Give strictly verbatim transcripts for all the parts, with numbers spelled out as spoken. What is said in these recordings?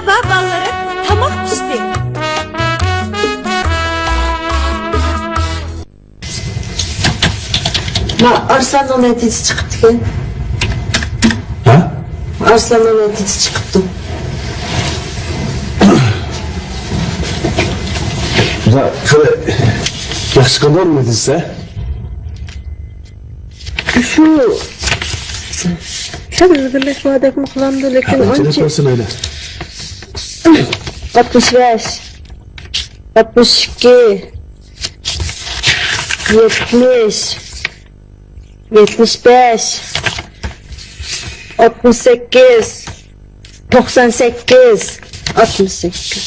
ۋە بالىلىرىم، تاماق پىشتى. ما، ئارسلاننىڭ نەتىجىسى چىقىپتىكەن. ھە؟ ئارسلاننىڭ نەتىجىسى چىقىپتۇ. بۇ خېلى ياخشى چىققاندۇ نەتىجىسى، ھە؟ شۇ سەل ئىلگىرىلەش باردەكمۇ قىلامدۇ، لېكىن ھە، ئانچە. ئاتمىش بەش، ئاتمىش ئىككى، يەتمىش، يەتمىش بەش، ئاتمىش سەككىز، توقسان سەككىز، ئاتمىش سەككىز.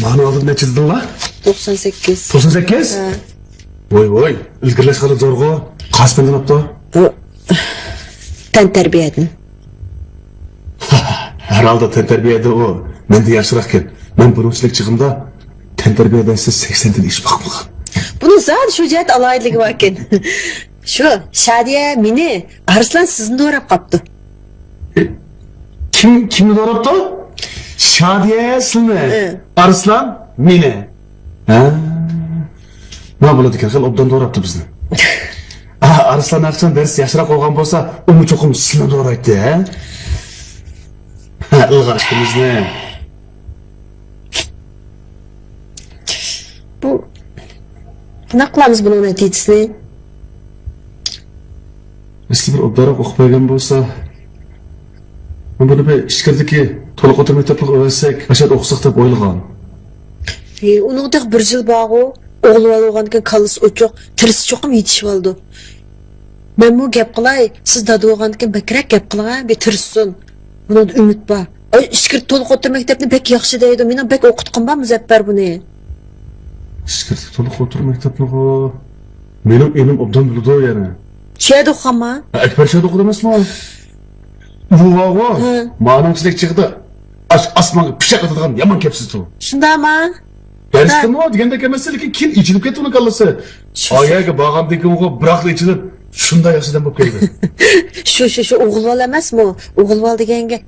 مانا ئالدىدا نەچچە دېدىڭلار؟ توقسان سەككىز. توقسان سەككىز؟ ھە. ۋاي، ۋاي، ئىلگىرىلەش خېلى زورغۇ. قايسى پەندىن ئاپتۇ؟ بۇ تەنتەربىيەدىن. ھەر ھالدا تەنتەربىيەدە ئۇ مەندىن ياخشىراقكەن. مەن بۇنىڭچىلىك چېغىمدا تەنتەربىيە دەرسى سەكسەندىن ئېشىپ باقمىغان. بۇنىڭ زادى شۇ جەھەتتە ئالاھىدىلىكى باركەن. شۇ، شادىيە مېنى، ئارسلان سىزنى دوراپ قاپتۇ. كىم، كىمنى دوراپتۇ؟ شادىيە سىلنى. ھە. ئارسلان مېنى. ھە. ما بولىدىكەن، خېلى ئوبدان دوراپتۇ بىزنى. ئا، ئارسلان ئاخشام دەرس ياخشىراق بولغان بولسا، ئۇمۇ چوقۇم سىلنى دورايتتى، ھە؟ ھە، ئىلغار ئىككىمىزنى. بۇ، قانداق قىلىمىز بۇنىڭ نەتىجىسىنى؟ ئەسلى بىر ئوبدانراق ئوقۇپ بەرگەن بولسا، بۇنى بىر ئىچكىرىدىكى تولۇق ئوتتۇرا مەكتەپلىك ئۆگەتسەك، ئاشۇ يەردە ئوقۇساق دەپ ئويلىغان. ھې، ئۇنىڭغا تېخى بىر يىل بارغۇ. ئوغلى بالا بولغاندىكىن كاللىسى ئوچۇق، تىرىسى چوقۇم يېتىشىۋالىدۇ. مەنمۇ گەپ قىلاي، سىز دادا بولغاندىكىن بەكرەك گەپ قىلىڭ، بىر تىرىشسۇن. بۇنىڭدا ئۈمىد بار. ئاي، ئىچكىرى تولۇق ئوتتۇرا مەكتەپنى بەك ياخشى دەيدۇ. مېنىڭ بەك ئوقۇتقۇم بار مۇزەپپەر بۇنى. ئىچكىرىدىكى تولۇق ئوتتۇرا مەكتەپنىغۇ؟ مېنىڭ ئىنىم ئوبدان بىلىدۇ يەنە. شۇ يەردە ئوقۇغانما؟ ھە، ئەكبەر شۇ يەردە ئوقۇدى ئەمەسمۇ؟ بۇ بارغۇ، ھە. مانىڭچىلىك چېغىدا ئاش ئاسمانغا پىچاق ئاتىدىغان يامان كەپسىز تۇغۇ. شۇنداقما؟ دەرستىمۇ دېگەندەك ئەمەس، لېكىن كېيىن ئېچىلىپ كەتتى ئۇنىڭ كاللىسى. شۇ، ئايەگە بارغاندىن كېيىنغۇ بىراقلا ئېچىلىپ، شۇنداق ياخشى ئادەم بولۇپ كەلدى. شۇ، شۇ، شۇ ئوغۇل بالا ئەمەسمۇ؟ ئوغۇل بالا دېگەنگە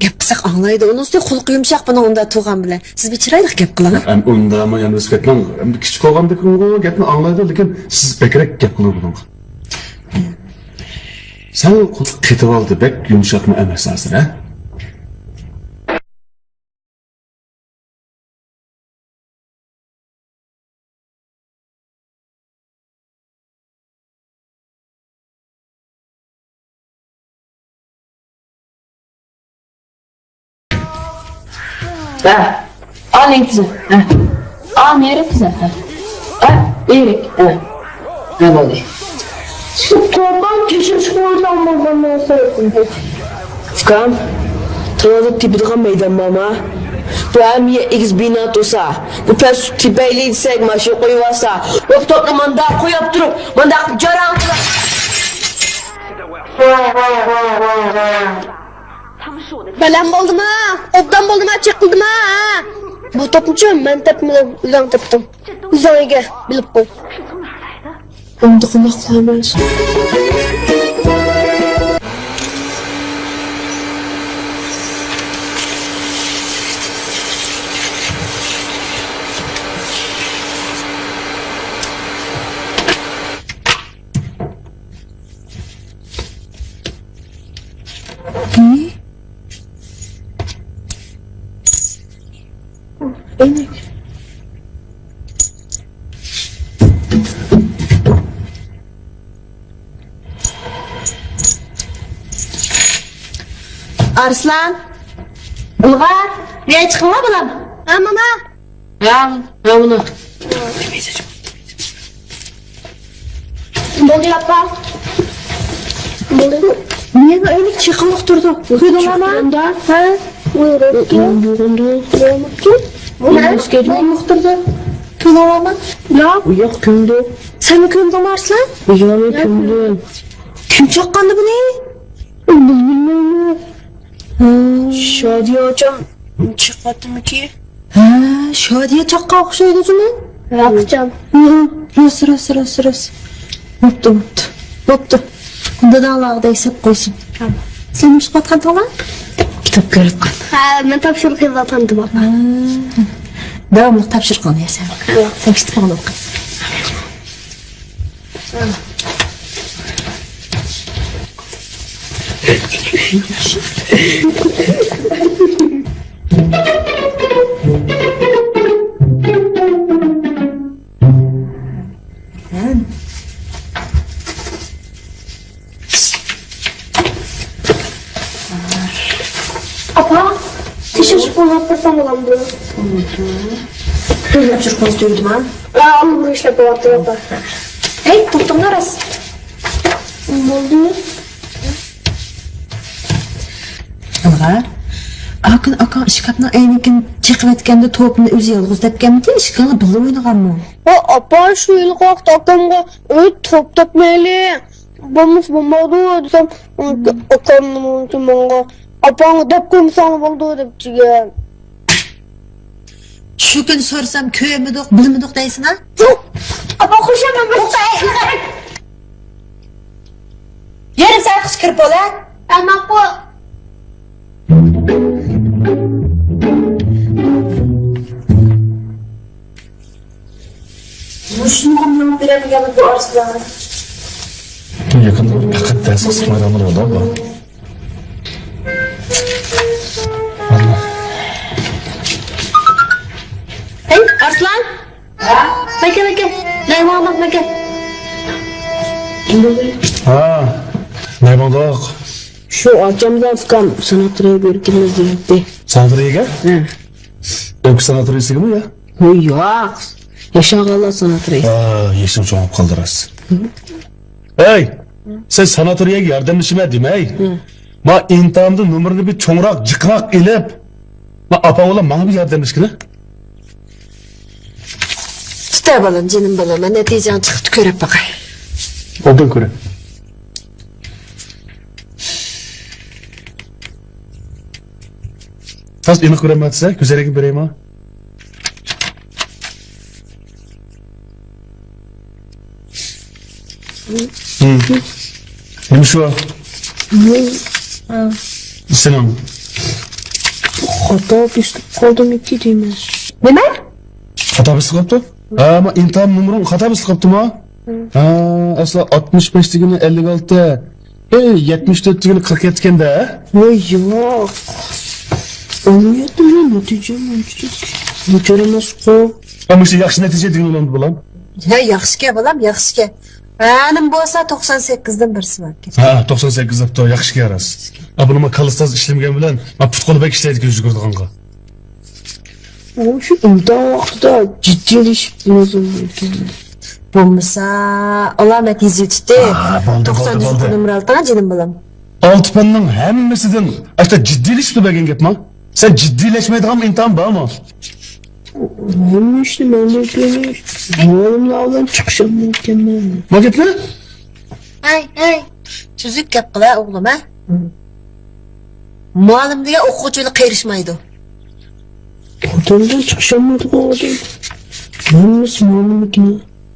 گەپ قىلساق ئاڭلايدۇ. ئۇنىڭ ئۈستىگە قۇلىقى يۇمشاق بۇنىڭ، ئۇنداق تۇغان بىلەن. سىز بىر چىرايلىق گەپ قىلىڭ. ئەم، ئۇنداقمۇ يەنە ئۆسۈپ كەتمەڭ. ئەم، كىچىك بولغاندىكىن ئۇ گەپنى ئاڭلايدۇ، لېكىن سىز بەكرەك گەپ قىلىڭ بۇنىڭغا. سەل قۇلىقى قېتىۋالدى، بەك يۇمشاقمۇ ئەمەس ھازىر، ھە؟ ھە. ئا، نېرىكىزە. ھە. ئا، نېرىكىزە. ھە. ئا، ئېرىك. ھە. ھە، بولدى. شۇ قورقۇنچ تېشىپ قويساڭ بولغان نەرسە. ئۇكام، تالادا تېپىدىغان مەيدان بارما؟ بۇ ھەم يە ئېگىز بىنا تۇرسا، بۇ پەس تېپەيلى دېسەك، ماشىنا قويۇۋالسا، بۇ توپنى مانداق قويۇپ تۇرۇپ، مانداق جاراڭ قىلىپ. بەلەن بولدىما؟ ئوبدان بولدىما؟ چېقىلدىما؟ ھە؟ بۇ توپنىچۇ مەن تېپىمەن، ئۆزۈڭ تېپتىڭ. ئۆزۈڭ ئىگە، بىلىپ قوي. ئەمدى قانداق قىلىمىز؟ ئارسلان، ئىلغار، بېرى چىقىڭلار بالام. ھە، ماما. ھە، ھە، مانا. بولدى، ئاپا. بولدى. نېمە ئۆينى چېقىلىق تۇرىدۇ؟ كۆردۈڭلارمۇ؟ ھە؟ كۆردۈڭلارمۇ؟ ياق. ياق، كۆردۈم. سەنمۇ كۆردۈڭمۇ، ئارسلان؟ ياق، مەن كۆرمىدىم. كىم چاققاندى بۇنى؟ بىلمەيمەن. شادىيە ئاچام چاققانمىكىن؟ ھە، شادىيە چاققان ئوخشايدۇ جۇمۇ. ھە، ئاچام. ھە، راست، راست، راست، راست. بوپتۇ، بوپتۇ. بوپتۇ. داداڭلارغا دەيسەپ قويسۇن. سەن نېمە ئىش قىلىۋاتقانتىڭلار؟ دەپ كۆرۈۋاتقان. ھە، مەن تاپشۇرۇق يازىۋاتامدىم، ئاپا. داۋاملىق تاپشۇرۇقۇڭنى يازسەن. سەن كىتابىڭنى ئوقۇ. ئاپا، تېشىرىشىپ بولۇپ تۇرسام بولامدۇ؟ تاپشۇرۇقىڭىز تۈگىدىما؟ ھە، ئاللىبۇرۇن ئىشلەپ بولۇۋاتىمەن، ئاپا. ھەي، توختاڭلار ئاز. بولدى. ئىلغار، ئاكىن ئاكاڭ ئىشكاپنىڭ ئەينىكىنى چېقىۋەتكەندە توپىنى ئۆزى يالغۇز دەپكەنمىتى؟ ئىككىڭلار بىللە ئوينىغانمۇ؟ ۋە ئاپا، شۇ ھېلىقى ۋاقىتتا ئاكامغا ئۆي توپ دەپمەيلى، بولمىسا بولمايدۇ دېسەم، ئاكام ماڭا، ئاپاڭغا دەپ قويمىساڭلا بولىدۇ دەپ دېگەن. شۇ كۈنى سورىسام، كۆرمىدۇق، بىلمىدۇق دەيسىنا؟ يوق! ئاپا، خۇشامەن، توختا، ئەي، ئىلغار! يېرىم سائەت ئىچىدە كىرىپ بول، ھە؟ ھە، ماقۇل. مۇشۇنىڭغا مېڭىپ بېرەلمىگەن بۇ ئارسلان. يېقىندا بىر پەقەت دەرس قىلمايدىغان بولدى بۇ. ھەي، ئارسلان! ھە؟ مەكە، مەكە. نەيۋاڭلىق مەكە. ھە، نەيۋاڭلىق. شۇ ئاچامدىن ئۇكام ساناتورىيەگە بېرىپ كېلىمىز دېيىپتى. ساناتورىيەگە؟ ھە. ئۆپكە ساناتورىيەسىگىمۇ يا؟ ھوي، ياق. ياشانغانلار ساناتورىيەسى. ھە، يېشىڭ چوڭاپ قالدى راست. ھە. ھەي، سەن ساناتورىيەگە ياردەملىشىمەن دېمەي. ھە. ما ئىنتامدا نومۇرنى بىر چوڭراق، جىقراق ئېلىپ، ما ئاپاڭ بىلەن ماڭا بىر ياردەملەشكىنە. تۇتە بالام، جېنىم بالام، مەن نەتىجەڭ چىقىپتۇ، كۆرۈپ باقاي. ئوبدان كۆرە. تاز ئېنىق كۆرەلمەيسەن، كۆزەرەكنى بېرەيما؟ ھىم. نېمە شۇ؟ سېنىڭ. خاتا بېسىلىپ قالدىمىكى دەيمەن. نېمە؟ خاتا بېسىلىپ قاپتۇ؟ ھە، ما ئىنتام نومۇرۇڭ خاتا بېسىلىپ قاپتۇما؟ ھە، ئەسلى ئاتمىش بەش دېگىنى ئەللىك ئالتە. ئەي، يەتمىش تۆت دېگىنى قىرىق يەتتە ئىكەن-دە. ۋاي ياق. ئون يەتتە بىلەن نەتىجە مۇنچىلىك ناچار ئەمەسقۇ. ھە، مۇشۇ ياخشى نەتىجە دېگىنى بولامدۇ، بالام؟ ھە، ياخشىكەن، بالام، ياخشىكەن. ھە، نېمە بولسا توقسان سەككىزدىن بىرسى باركەن. ھە، توقسان سەككىز دەپتۇ، ياخشىكەن راست. ئا، بۇنىمۇ كاللىسى تاز ئىشلىمىگەن بىلەن، ما پۇت-قولى بەك ئىشلەيدىكەن يۈگۈرىدىغانغا. ئۇ شۇ ئىمتىھان ۋاقتىدا جىددىيلىشىپ يازىدىكەن. بولمىسا، ئالامەت يېزىۋېتىپتۇ. ھا، بولدى، توقسان بولدى، بولدى. نومۇر ئالتىڭا، جېنىم بالام. ئالتە پەننىڭ ھەممىسىدىن ئاشتا جىددىيلىشىپتۇ دېگەن گەپما؟ سەن جىددىيلەشمەيدىغان ئىمتىھان بارمۇ؟ ھەممە ئىشنى مەن بىلىمەن. مۇئەللىملەر بىلەن چىقىشالمايدىكەنمەن. ما گەپنى؟ ھەي، ھەي، تۈزۈك گەپ قىل ھە، ئوغلۇم، ھە؟ مۇئەللىم دېگەن ئوقۇغۇچى بىلەن قېرىشمايدۇ. ئادەم بىلەن چىقىشالمايدىغان ئادەم ھەممىسى مۇئەللىمكەن.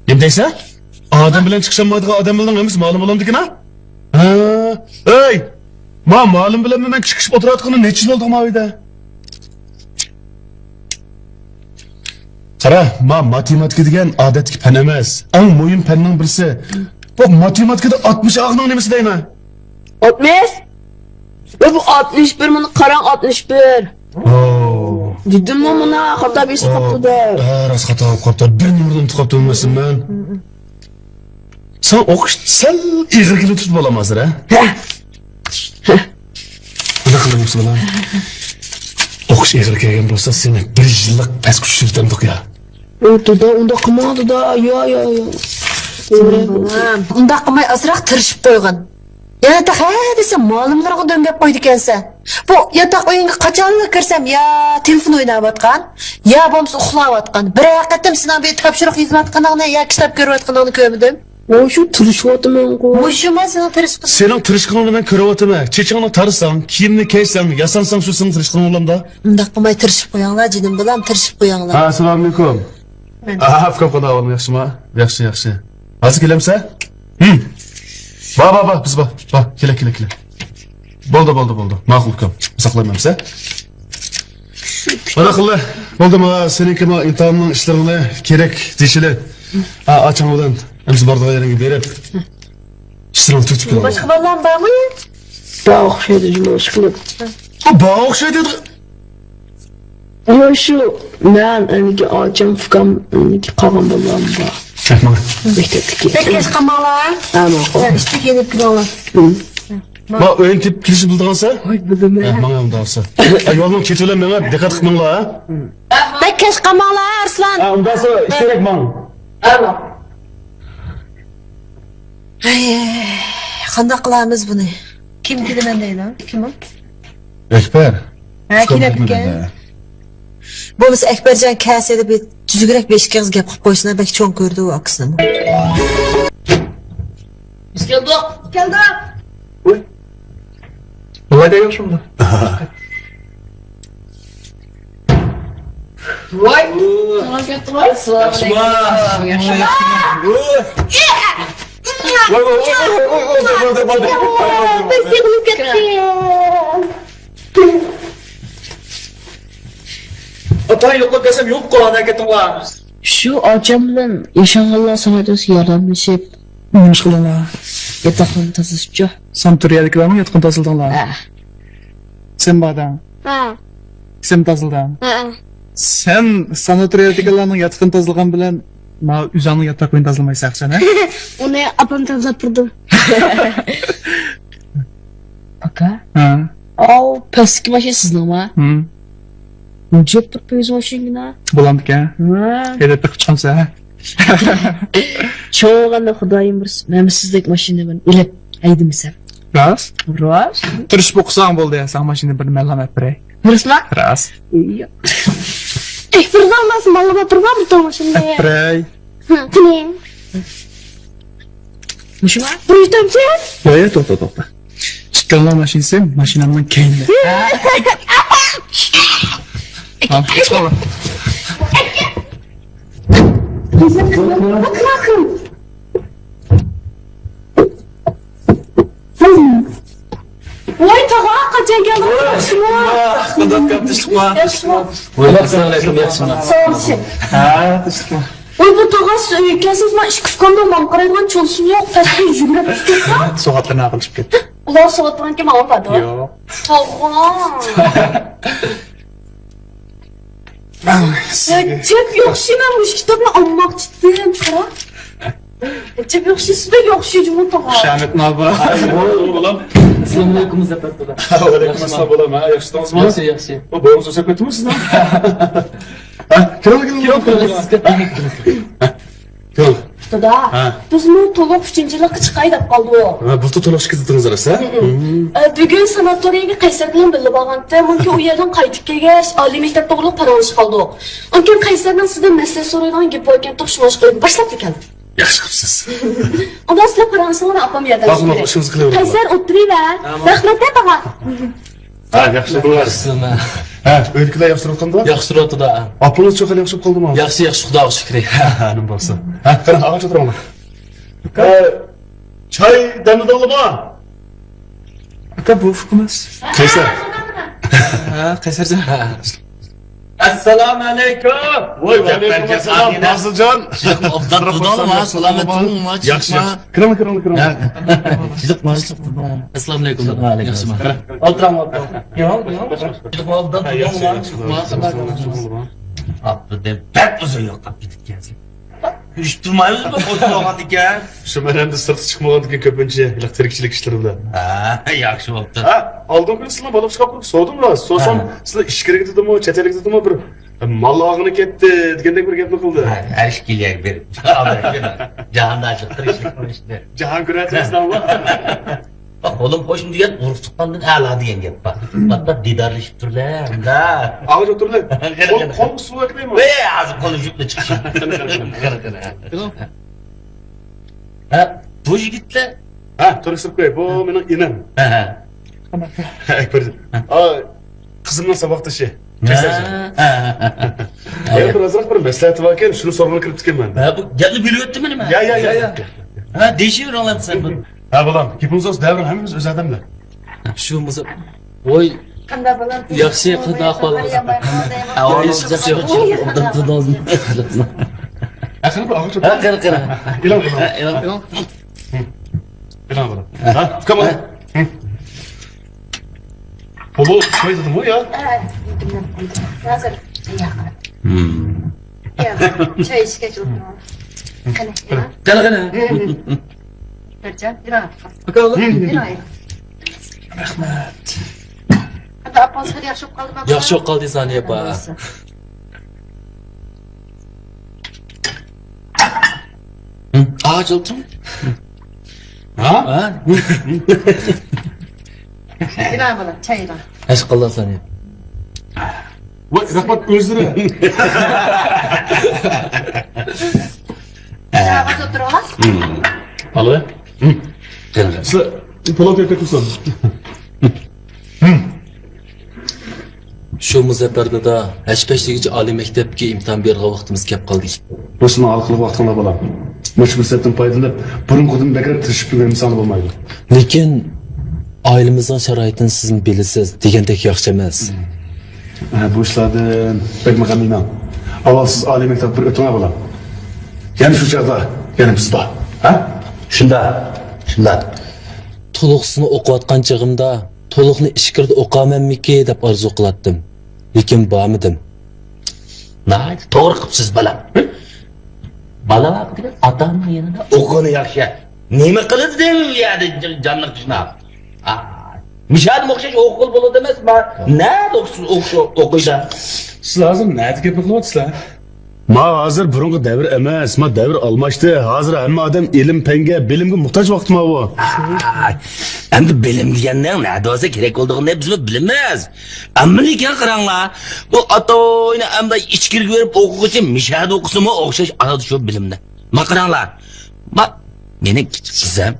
نېمە دەيسەن؟ ئادەم بىلەن چىقىشالمايدىغان ئادەم بىلەن ھەممىسى مۇئەللىم بولامدىكىن ھە؟ ھە. ئەي! ما مۇئەللىم بىلەن مەن چىقىشىپ ئولتۇرۇۋاتقىنىم نەچچە يىل بولدى ما ئۆيدە؟ قارا، ما ماتېماتىكا دېگەن ئادەتتىكى پەن ئەمەس. ئەڭ مۇھىم پەننىڭ بىرسى. بۇ ماتېماتىكىدا ئاتمىش ئاغنىڭ نېمىسى دەيمەن؟ ئاتمىش؟ ۋە بۇ ئاتمىش بىر، مانا قاراڭ، ئاتمىش بىر. ئو. دېدىممۇ مانا خاتا بېسىپ قاپتۇ دەپ. ھە، راست خاتا بولۇپ قاپتۇ. بىر نومۇرنى ئۇنتۇپ قاپتۇ بىلمەسمەن مەن. ساڭا ئوقۇش سەل ئېغىر كېلىۋېتىپتۇ بالام ھازىر، ھە؟ ھە. ئۇنداق قىلىمىز بالام. ئوقۇش ئېغىر كەلگەن بولسا سېنى بىر يىللىق پەسكە چۈشۈرتەمدۇق يا. ئۇ دادا ئۇنداق قىلماڭ دادا، يا يا يا. بالام، ئۇنداق قىلماي ئازراق تىرىشىپ قويغىن. يەنە تېخى ھە دېسە مۇئەللىملىرىغا دۆڭگەپ قويىدىكەنسەن. بۇ ياتاق ئۆيۈڭگە قاچانلا كىرسەم يا تېلېفون ئويناۋاتقان، يا بولمىسا ئۇخلاۋاتقان. بىرەر قېتىم سېنىڭ بىر تاپشۇرۇق يېزىۋاتقىنىڭنى يا كىتاب كۆرۈۋاتقىنىڭنى كۆرمىدىم. ۋاي شۇ تىرىشىۋاتىمەنغۇ. مۇشۇما سېنىڭ تىرىشقىنىڭ. سېنىڭ تىرىشقىنىڭنى مەن كۆرۈۋاتىمەن. چېچىڭنى تارىساڭ، كىيىمنى كىيسەڭ، ياسانساڭ شۇ سېنىڭ تىرىشقىنىڭ بالامدا. ئۇنداق قىلماي تىرىشىپ قويۇڭلار جېنىم بالام، تىرىشىپ قويۇڭلار. ھە، ئەسسالامۇئەلەيكۇم. ھە، ئۇكام قانداق ئەھۋالىڭ، ياخشىما؟ ياخشى، ياخشى. ھازىر كېلەمسە؟ ھىم. با، با، با، بىز با. با، كېلە، كېلە، كېلە. بولدى، بولدى، بولدى. ماقۇل، ئۇكام. ئۇزاقلىمايمىز، ھە؟ مانا قىلدى. بولدى، مانا سېنىڭكى ما ئىمتىھاننىڭ ئىشلىرىڭنى كېرەك دېيىشىلى. ھە، ئاچاڭ بىلەن ئەمسە بارىدىغان يېرىڭگە بېرىپ، ئىشلىرىڭنى تۈگىتىپ كېلىڭ. باشقا بالىلارمۇ بارمۇ؟ بار ئوخشايدۇ، جۇمۇ ئىشقىلىپ. بار ئوخشايدۇ. يا شۇ، مەن، ئەنىكى ئاچام، ئۇكام، ئەنىكى قالغان بالىلارمۇ بار. مەكتەپتىكى. بەك كەچ قالماڭلار. ھە، ماقۇل. ھە، ئىشتىن كېيىن كېلىڭلار. ما ئۆينى تېپىپ كېلىشنى بىلىدىغانسە؟ ۋاي، بىلىمەن. ھە، ماڭا ئۇنداقسا. ھە، يولنىڭ كېتى بىلەن مېڭە دىققەت قىلىپ مېڭىڭلار، ھە؟ بەك كەچ قالماڭلار، ئارسلان. ھە، ئۇنداقسا ئىشتىراك ماڭ. ھەي، قانداق قىلىمىز بۇنى؟ كىم كېلىمەن دەيدۇ؟ كىم ئۇ؟ ئەكبەر. ھە، كېلەتتىكەن. بولمىسا ئەكبەرجان كەلسە بىر تۈزۈكرەك بىر ئىككى ئېغىز گەپ قىلىپ قويسىنا، بەك چوڭ كۆرىدۇ ئۇ ئاكىسىنىمۇ. بىز كەلدۇق. كەلدۇق. ۋاي. ۋاي دەيدۇ شۇنداق. ۋاي. ياخشىما؟ ياخشىما؟ ۋاي، ۋاي، ۋاي، ۋاي، ۋاي، ۋاي، ۋاي، ۋاي، ۋاي، ۋاي. بىر سېغىنىپ كەتتى. ئاپا، يوقلاپ كەلسەم يوققۇ، ئانا كەتتىڭلار. شۇ ئاچام بىلەن ياشانغانلار ساناتورىيىسىگە ياردەملىشىپ، نېمە ئىش قىلدىڭلار؟ ياتاقخانىنى تازىلىشىپچۇ. ساناتورىيەدىكىلەرنىڭ ياتىقىنى تازىلىدىڭلار؟ ھە. سەن باردىڭ؟ ھە. سەن تازىلىدىڭ؟ ھە. سەن ساناتورىيەدىكىلەرنىڭ ياتىقىنى تازىلىغان بىلەن ماۋۇ ئۆزۈڭنىڭ ياتاقىنى تازىلىمايسەن سەن، ھە؟ ئۇنى ئاپام تازىلاپ تۇرىدۇ. ئاكا؟ ھە. ئاۋۇ پەستىكى ماشىنا سىزنىڭما؟ ھىم. نېمە دەپ تۇرۇپ قويىسىز ماشىنىنى؟ بولامدىكەن؟ ھە. ھەيدەپ بېقىپ چىقامسەن، ھە؟ چوڭ بولغاندا خۇدايىم بۇيرۇسا، مەن سىزدەك ماشىنا بىلەن ئېلىپ ھەيدىمىسەم. راست؟ راست. تىرىشىپ ئوقۇساڭ بولدى، ساڭا ماشىنا بىر مەلھەم ئەپ بېرەي. راستما؟ راست. ئەي، بىر زالماسا ماڭا بىر بار بۇ ماشىنا. ئەپ بېرەي. ھە، قېنى. مۇشۇما؟ بۇ يۈتەمسىز؟ يا، يا، توختا، توختا. ئىككىڭلار ماشىنىسى ماشىنامنىڭ كەينىدە. ھە، چىقىڭلار. ۋاي، تاغا، قاچان كەلدىڭ؟ ياخشىمۇ؟ قانداق گەپ، تىنچلىقمۇ؟ ياخشىمۇ؟ ۋەئەلەيكۇم ئەسسالام، ياخشىمۇ؟ ساغ بولۇشى. ھە، تىنچلىقمۇ؟ ۋاي، بۇ تاغا، سىز ئۆيگە كەلسىڭىز، مانا ئىككى ئۇكامنىڭ ماڭا قارايدىغان چولىسىمۇ يوق، پەسكە يۈگۈرۈپ چۈشۈپ كەتتى. سوغاتلىرىنى ئاغىلىشىپ كەتتى. ئۇلار سوغاتلىغانكەن ماڭا بارىدۇ. يوق. تاغا. ئەجەب ياخشى، مەن مۇشۇ كىتابنى ئالماقچىدىم، قارا. ئەجەب ياخشى، سىزدەك ياخشى جۇمۇ تاغا. خۇشامەت نابا. ئەسسالامۇ ئەلەيكۇم، زەپەر دادا. ۋەئەلەيكۇم ئەسسالام، بالام. ھە، ياخشىتىڭىزمۇ؟ ياخشى، ياخشى. بۇ بوغۇزنى سۆكۈپ كەتتىڭىز سىز؟ ھە، كىرىڭ، كىرىڭ، كىرىڭ. دادا، ھە. بىزمۇ تولۇق ئۈچىنچى يىللىققا چىقاي دەپ قالدۇق. ھە، بۇلتۇر تولۇق چىقىپ كەتتىڭىز راست، ھە؟ ھە، بۈگۈن ساناتورىيەگە قەيسەر بىلەن بىللە بارغانتىم. مۇمكىن ئۇ يەردىن قايتىپ كەلگەچ ئالىي مەكتەپ توغرىلىق پاراڭلىشىپ قالدۇق. مۇمكىن قەيسەرنىڭ سىزدىن مەسلىھەت سورايدىغان گېپى بار ئىكەن، شۇڭا ئىشقىلىپ باشلاپلا كەلدىم. ياخشى قىپسىز. ئۇنداق سىلەر پاراڭلىشىڭلار، ئاپام ياردەم قىلىپ بېرەي. قەيسەر ئولتۇرۇۋەر. ھە، ماڭا. رەھمەت، ھە، تاغا. ھە، ياخشى تۇرۇڭلار. ياخشىسىمۇ؟ ھە، ئۆيدىكىلەر ياخشى تۇرۇۋاتقاندۇ؟ ياخشى تۇرۇۋاتىدۇ، ھە. ئاپىڭىزچۇ، خېلى ياخشى بولۇپ قالدىمۇ؟ ياخشى، ياخشى، خۇداغا شۈكرى. ھە، نېمە بولسا. ھە، قېنى، ئاغاچ ئولتۇرۇڭلار. ھە، چاي دەملىدىڭلارمۇ؟ ئاكا، بۇ ئۇكىمىز. قەيسەر. ھە، قەيسەرجان. ئەسسالامۇ ئەلەيكۇم. ۋاي، ۋەئەلەيكۇم ئەسسالام، نازىرجان. ئوبدان تۇردۇڭلارمۇ؟ سالامەت تۇردۇڭلارمۇ؟ ياخشى. كىرىڭلار، كىرىڭلار، كىرىڭلار. ئەسسالامۇ ئەلەيكۇم. ياخشىمۇ؟ ئولتۇرۇڭ، ئولتۇرۇڭ. ياخشى. ئوبدان تۇردۇڭلارمۇ؟ ئاپىرىن، بەك ئۇزۇن يوقاپ كېتىپكەنسىز. كۆرۈشۈپ تۇرمايمىزمۇ، خوش بولغاندىكىن. شۇ، مەن ئەمدى سىرتقا چىقمىغاندىكىن كۆپىنچە ھېلىقى تىرىكچىلىك ئىشلىرى بىلەن. ھە، ياخشى بوپتۇ. ھە، ئالدىنقى كۈنى سىلەرنىڭ بالىغا چىقىپ سورىدىم راست. سورىسام، ھە، سىلەر ئىچكىرىگە دېدىمۇ، چەت ئەلگە دېدىمۇ، بىر مال ئالغىلى كەتتى دېگەندەك بىر گەپنى قىلدى. ھە، ھەر ئىككى يەر بىرىپ. جاھاندا ئاشۇ تىرىكچىلىك ئىشلىرى. جاھان كۆرۈۋاتىمىز دەڭلار. قولۇم قوشنى دېگەن ئۇرۇق تۇغقاندىن ئەلا دېگەن گەپ بار. پات-پات دىدارلىشىپ تۇرلار، ئۇندا. ئاغاچ ئولتۇرلۇق. قول، قولغا سۇ ئەكىلەيمۇ؟ ۋەي، ھازىر قولۇم يۇقىرى چىقىشى. قېنى، قېنى، قېنى. ھە، بۇ يىگىتلەر. ھە، تونۇشتۇرۇپ قوياي. بۇ مېنىڭ ئىنىم. ھە، ھە. ئەكبەر. ھە. ئا، قىزىمنىڭ ساۋاقدىشى. ھە، ھە، ھە، ھە. يەنە بىر ئازراق بىر مەسلىھەتى باركەن، شۇنى سورىغىلى كىرىپتىكەنمەن. ھە، بۇ گەپنى بۆلۈۋەتتىممۇ نېمە؟ يا، يا، يا، يا. ھە، دېيىشىۋېرىڭلار سەن بۇ. ھە، بالام، گېپىڭىز بولسا دەۋېرىڭ، ھەممىمىز ئۆز ئادەملەر. شۇ مۇزا-، ۋوي. قانداق بالام؟ ياخشى، قانداق ئەھۋالىڭىز؟ يامان، يامان. ئەھۋالىڭىز ياخشى؟ ياخشى. ھە، قېنى، قېنى. ئېلىڭ، ئېلىڭ. ھە، ئېلىڭ. ئېلىڭ، بالام. ھە، ئۇكام، ھە. بولۇپ، چاي دېدىمغۇ يا؟ ھە، ھازىر. ياق. ھىم. ياق، چاي ئىچكەچ ئولتۇرۇڭ. قېنى، قېنى، قېنى. بىرجان، يۈرۈڭ. ئاكا، ئېلىڭ. رەھمەت. قانداق، ئاپىڭىز خېلى ياخشى بولۇپ قالدىمۇ، ئاكا؟ ياخشى بولۇپ قالدى، سانىيە ئاپا. ھىم. ئاچىلدىڭ. ھە؟ ھە؟ ئېلىڭ، بالام، چاي ئېلىڭ. ئەشقاللا سانىيە. ۋاي، رەھمەت ئۆزلىرى. ھازىر ئولتۇرۇڭلار. ئالىۋە. قېنى، قېنى. سىلەر پالاۋ تەييارلاپ كەتمىسۇن. شۇ مۇزەپپەر دادا، ھەش-پەش دېگۈچە ئالىي مەكتەپكە ئىمتىھان بېرىدىغان ۋاقتىمىز كەپ قالدى. مۇشۇنى ھال قىلغان ۋاقتىڭلار، بالام. مۇشۇ پۇرسەتتىن پايدىلىنىپ، بۇرۇنقىدىن بەكرەك تىرىشىپ يۈرمىسەڭلار بولمايدۇ. لېكىن ئائىلىمىزنىڭ شارائىتىنى سىزمۇ بىلىسىز، دېگەندەك ياخشى ئەمەس. ھە، بۇ ئىشلاردىن بەكمۇ غەم يېمەڭ. ئاۋۋال سىز ئالىي مەكتەپكە بىر ئۆتۈڭلار، بالام. يەنە شۇ چاغدا يەنە بىز بار. ھە؟ شۇنداق، شۇنداق. تولۇقسىزنى ئوقۇۋاتقان چېغىمدا تولۇقنى ئىچكىرىدە ئوقۇيمەنمىكى دەپ ئارزۇ قىلاتتىم. لېكىن بارمىدىم. ناھايىتى توغرا قىپسىز، بالام. بالا باقىدىغان ئاتا-ئانىنىڭ يېنىدا ئوقۇغىنى ياخشى. نېمە قىلىدىڭ ئۇ يەردە جانلىق جۇشناپ؟ مىشادىمۇ ئوخشاش ئوقۇغىلى بولىدۇ ئەمەسمۇ؟ نەدە ئوقۇش-، ئوقۇش-، ئوقۇيدۇ؟ سىلەر ھازىر نەدە گەپنى قىلىۋاتىسىلەر؟ ما ھازىر بۇرۇنقى دەۋر ئەمەس، ما دەۋر ئالماشتى. ھازىر ھەممە ئادەم ئىلىم-پەنگە، بىلىمگە موھتاج ۋاقتى ماۋۇ. ئەمدى بىلىم دېگەننىڭ نەدە بولسا كېرەك بولىدىغىنىنى بىزمۇ بىلىمىز. ئەمما لېكىن قاراڭلار، بۇ ئاتايىنى ئەمدى ئىچكىرىگە بېرىپ ئوقۇغۇچى مىشەدە ئوقۇسىمۇ ئوخشاش ئالىدۇ شۇ بىلىمنى. ما قاراڭلار، ما مېنىڭ كىچىك قىزىم.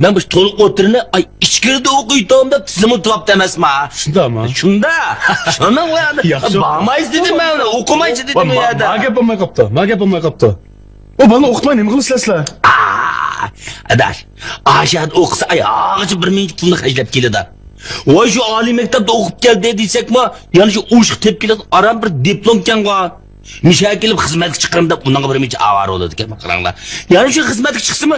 مەن مۇشۇ تولۇق ئوتتۇرىنى ئاي ئىچكىرىدە ئوقۇيتتۇم دەپ تىزىملىتىۋاپتۇ ئەمەسما؟ شۇنداقمۇ؟ شۇنداق. شۇنىڭ بىلەن ياخشى. بارمايسىز دېدىم مەن، ئۇنى ئوقۇمايسىز دېدىم ئۇ يەردە. ما گەپ بولماي قاپتۇ، ما گەپ بولماي قاپتۇ. ئۇ بالىنى ئوقۇتماي نېمە قىلىسىلەر سىلەر؟ ئا، ئاداش، ئاشۇ يەردە ئوقۇسا ئاياغىچە بىر مۇنچە پۇلنى خەجلەپ كېلىدۇ. ۋاي شۇ ئالىي مەكتەپتە ئوقۇپ كەلدى دېسەكمۇ، يەنە شۇ ئۇرۇشقا تېپىپ كېلىدىغان ئاران بىر دىپلومكەنغۇ. مىشا كېلىپ خىزمەتكە چىقىرىمەن دەپ ئۇنىڭغا بىر مۇنچە ئاۋارە بولىدىكەن، قاراڭلار. يەنە شۇ خىزمەتكە چىقسىمۇ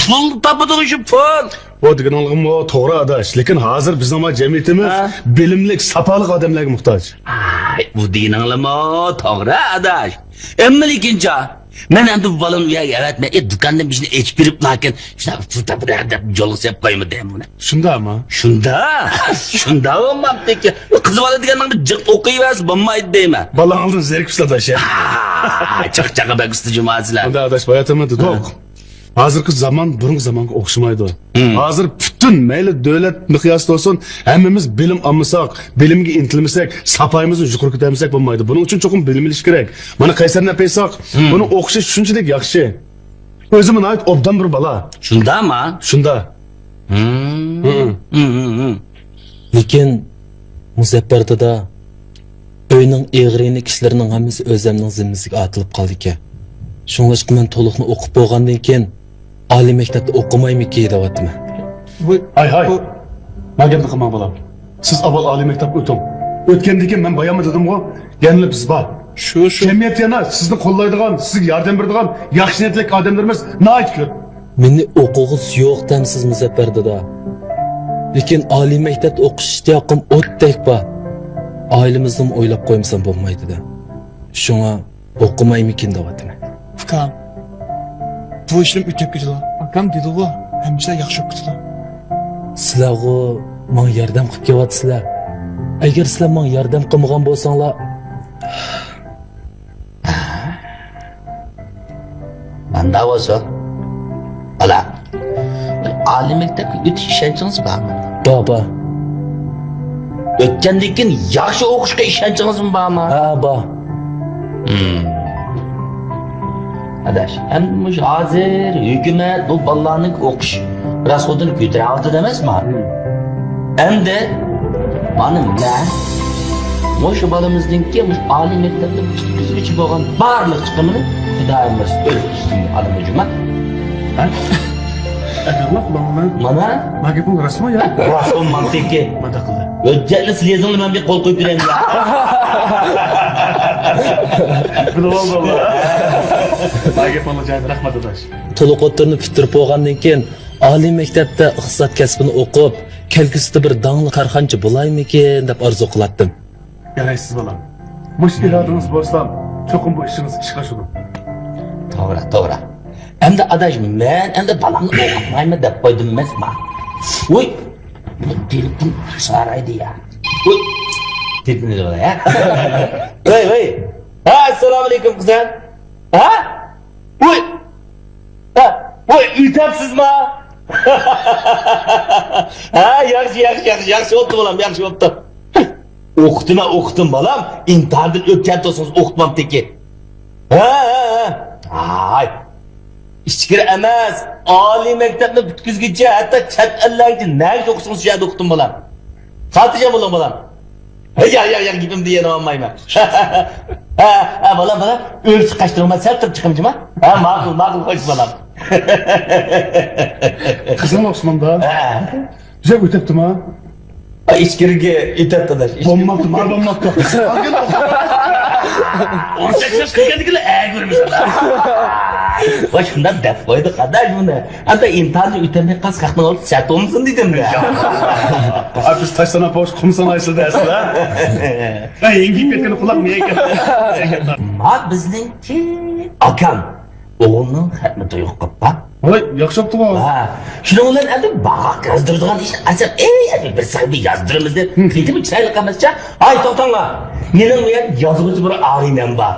پۇل تاپىدىغۇ شۇ پۇل. ئۇ دېگىنىڭلىمۇ توغرا ئاداش، لېكىن ھازىر بىزنىڭ جەمئىيىتىمىز ھە. بىلىملىك، ساپالىق ئادەملەرگە موھتاج. ئاي، ئۇ دېگىنىڭلىمۇ توغرا ئاداش. ئەمما لېكىنچە، مەن ئەمدى بالامنى ئۇ يەرگە ئەۋەتمەي، ئى، دۇكاندىن بىر ئىشنى ئېچىپ بېرىپ، لېكىن شۇنداق پۇل تاپىدۇ دەپ يولغا سېلىپ قويمىدىم بۇنى. شۇنداقمۇ؟ شۇنداق. شۇنداق بولمامتىكى. ئۇ قىز بالا دېگەننىڭ بىر جىق ئوقۇيۋەرسە بولمايدۇ دەيمەن. بالاڭدىن زېرىكىپسىلەر ئاداش. ئا، چاقچاققا بەك ئۇستا جۇما سىلەر. ئۇنداق ئاداش، باياتىمۇ دېدۇق. ھە. ھازىرقى زامان بۇرۇنقى زامانغا ئوخشىمايدۇ. ھازىر پۈتۈن مەيلى دۆلەت مىقياسىدا بولسۇن، ھەممىمىز بىلىم ئالمىساق، بىلىمگە ئىنتىلمىسەك، ساپايىمىزنى يۇقىرى كۆتەرمىسەك بولمايدۇ. بۇنىڭ ئۈچۈن چوقۇم بىلىم ئېلىش كېرەك. مانا قەيسەرنى ئەپ باقساق، بۇنىڭ ئوقۇشى شۇنچىلىك ياخشى. ئۆزىمۇ ناھايىتى ئوبدان بىر بالا. شۇنداقمۇ؟ شۇنداق. لېكىن مۇزەپپەر دادا، ئۆينىڭ ئېغىر-يېنىك ئىشلىرىنىڭ ھەممىسى ئۆزەمنىڭ زىممىسىگە ئارتىلىپ قالىدىكەن. شۇڭلاشقا مەن تولۇقنى ئوقۇپ بولغاندىن كېيىن ئالىي مەكتەپتە ئوقۇمايمىكى دەۋاتىمەن. ۋاي، ھاي، ھاي. بۇ ما گەپنى قىلماڭ، بالام. سىز ئاۋۋال ئالىي مەكتەپكە ئۆتۈڭ. ئۆتكەندىن كېيىن مەن باياممۇ دېدىمغۇ، يەنىلا بىز بار. شۇ، شۇ. جەمئىيەتتە يەنە سىزنى قوللايدىغان، سىزگە ياردەم بېرىدىغان ياخشى نىيەتلىك ئادەملىرىمىز ناھايىتى كۆپ. مېنى ئوقۇغۇسى يوق دەمسىز، مۇزەپپەر دادا؟ لېكىن ئالىي مەكتەپتە ئوقۇش ئىشتىياقىم ئوتتەك بار. ئائىلىمىزنىمۇ ئويلاپ قويمىسام بولمايدۇ-دە. شۇڭا ئوقۇمايمىكىن دەۋاتىمەن. ئۇكام، بۇ ئىشلىرىم ئۆتۈپ كېتىدۇ. ئاكام دېدىغۇ، ھەممە ئىشلار ياخشى بولۇپ كېتىدۇ. سىلەرغۇ ماڭا ياردەم قىلىپ كېلىۋاتىسىلەر. ئەگەر سىلەر ماڭا ياردەم قىلمىغان بولساڭلار، مانداق بولسۇن. بالا، ئالىي مەكتەپكە ئۆتۈش ئىشەنچىڭىز بارمۇ؟ بار، بار. ئۆتكەندىن كېيىن ياخشى ئوقۇشقا ئىشەنچىڭىزمۇ بارمۇ؟ ھە، بار. ھىم. ئاداش، ئەمدى مۇشۇ ھازىر ھۆكۈمەت بۇ بالىلارنىڭ ئوقۇش راسخوتىنى كۆتۈرۈۋاتىدۇ ئەمەسمۇ؟ ھىم. ئەمدى مانا مەن مۇشۇ بالىمىزنىڭكى مۇشۇ ئالىي مەكتەپتە پۈتكۈزگۈچى بولغان بارلىق چىقىمىنى پىدائىيلىرىمىز ئۆز ئۈستىگە ئالىدۇ جۇما. ھە؟ ئەكەڭلار قۇلاڭلار. مانا. ما گېپىڭ راستمۇ يا؟ راستمۇ مانتىكى. مانداق قىلدى. ھۆججەتنى سىلىزىڭ مەن بىر قول قويۇپ بېرەيمىلا. بىلىۋالدىڭلار. ما گېپىڭلار جايىدا، رەھمەت ئاداش. تولۇق ئوتتۇرىنى پۈتتۈرۈپ بولغاندىن كېيىن، ئالىي مەكتەپتە ئىقتىساد كەسپىنى ئوقۇپ، كەلگۈسىدە بىر داڭلىق كارخانىچى بولايمىكىن دەپ ئارزۇ قىلاتتىم. يارايسىز بالام. مۇشۇ ئىرادىڭىز بولسا، چوقۇم بۇ ئىشىڭىز ئىشقا ئاشىدۇ. توغرا، توغرا. ئەمدى ئاداش، مەن ئەمدى بالامنى ئوقۇتمايمەن دەپ قويدۇم ئەمەسما. ۋوي، تېلېفون سارايدى يا. ۋوي، تېلېفون ئېلىۋالاي ھە. ۋوي، ۋوي. ھە، ئەسسالامۇئەلەيكۇم قىزىم. ھە؟ ۋوي. ھە، ۋوي، ئۆتەپسىزما؟ ھە، ياخشى، ياخشى، ياخشى، ياخشى بوپتۇ بالام، ياخشى بوپتۇ. ئوقۇتىمەن، ئوقۇتتۇم بالام. ئىمتىھاندىن ئۆتكەن تۇرسىڭىز ئوقۇتمامتىكى. ھە، ھە، ھە. ھاي. ئىچكىرى ئەمەس، ئالىي مەكتەپنى پۈتكۈزگۈچە، ھەتتا چەت ئەللەرگىچە نەگە ئوقۇسىڭىز شۇ يەردە ئوقۇتتۇم بالام. خاتىرجەم بولۇڭ بالام. ھە، ياق، ياق، ياق، گېپىمدىن يەنە ئالمايمەن. ھە، ھە، بالام، بالام، ئۆلچە قاچتۇرۇڭ، مەن سەل تۇرۇپ چىقىمچىما؟ ھە، ماقۇل، ماقۇل، خوش بالام. قىزىڭ ئوخشىمامدا؟ ھە. بىزگە ئۆتەپتىما؟ ئا، ئىچكىرىگە ئۆتەپتۇ، ئاداش. بولماپتۇ، مانا بولماپتۇ. ئون سەككىز ياش كىرگەندىكىنلا ئەگىرمىسىلا. ۋاي، شۇنداق دەپ قويدى، قاداش، بۇنى. ئەمدى ئىمتىھاننى ئۆتەلمەي قالسا، خەقنىڭ ئالدىدا سەت بولمىسۇن دېدىم. ئا، بىز تاش ساناپ بولۇش، قۇم سانايسىز دەرسىز، ھە؟ ھە، يېڭىپ كەتكەن قۇلاق مىيەككە. ما بىزنىڭكى ئاكام ئوغلىنىڭ خەتنى تويغا قوپقان. ھوي، ياخشى بوپتۇغۇ. ھە، شۇنىڭ بىلەن ئەمدى باغاق يازدۇرىدىغان ئىشنى ئاچسام، ئەي، ئەمدى بىر سەھىپە يازدۇرىمىز دەپ، تېخىمۇ چىرايلىق ئەمەسچە. ھاي، توختاڭلار. مېنىڭ بۇ يەردە يازغۇچى بىر ئاغىنەم بار.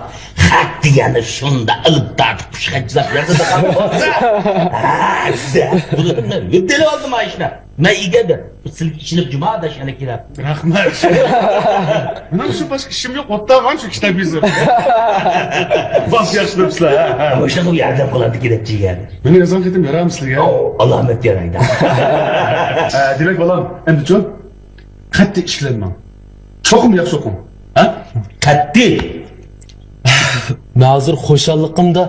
خەت دېگەننى شۇنداق ئېلىپ تارتىپ، قۇشقاچلاپ يازىدىغان بولسا، ھە، دېسە، بۇنى مەن ھۆددىلىۋالدىم ھە ئىشنى. مەن ئىگە دەپ، سىلىگە ئىشىنىپ جۇما ئاداش يەنە كېلەپ. رەھمەت. مېنىڭ شۇ باشقا ئىشىم يوق، ئوتتاغان شۇ كىتاب يېزىپ. باس ياخشى دەپسىلەر، ھە، ھە. مۇشۇنىڭغا ياردەم قىلاتتى كېلەپ جىگەر. مېنىڭ يازغان خېتىم يارامسىلىگە. ئالامەت يارايدۇ. ھە، دېمەك بالام، ئەمدىچۇ؟ قەتئىي ئىككىلەنمەڭ. چوقۇم ياخشى ئوقۇڭ. ھە؟ قەتئىي. مەن ھازىر خۇشاللىقىمدا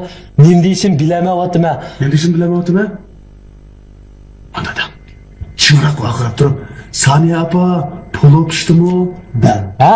نېمە دېيىشىمنى بىلەلمەيۋاتىمەن. نېمە دېيىشىمنى بىلەلمەيۋاتىمەن؟ ئانا دەڭ. چىڭراق ۋارقىراپ تۇرۇپ، سانىيە ئاپا، پولۇ پىشتىمۇ؟ دەڭ. ھە؟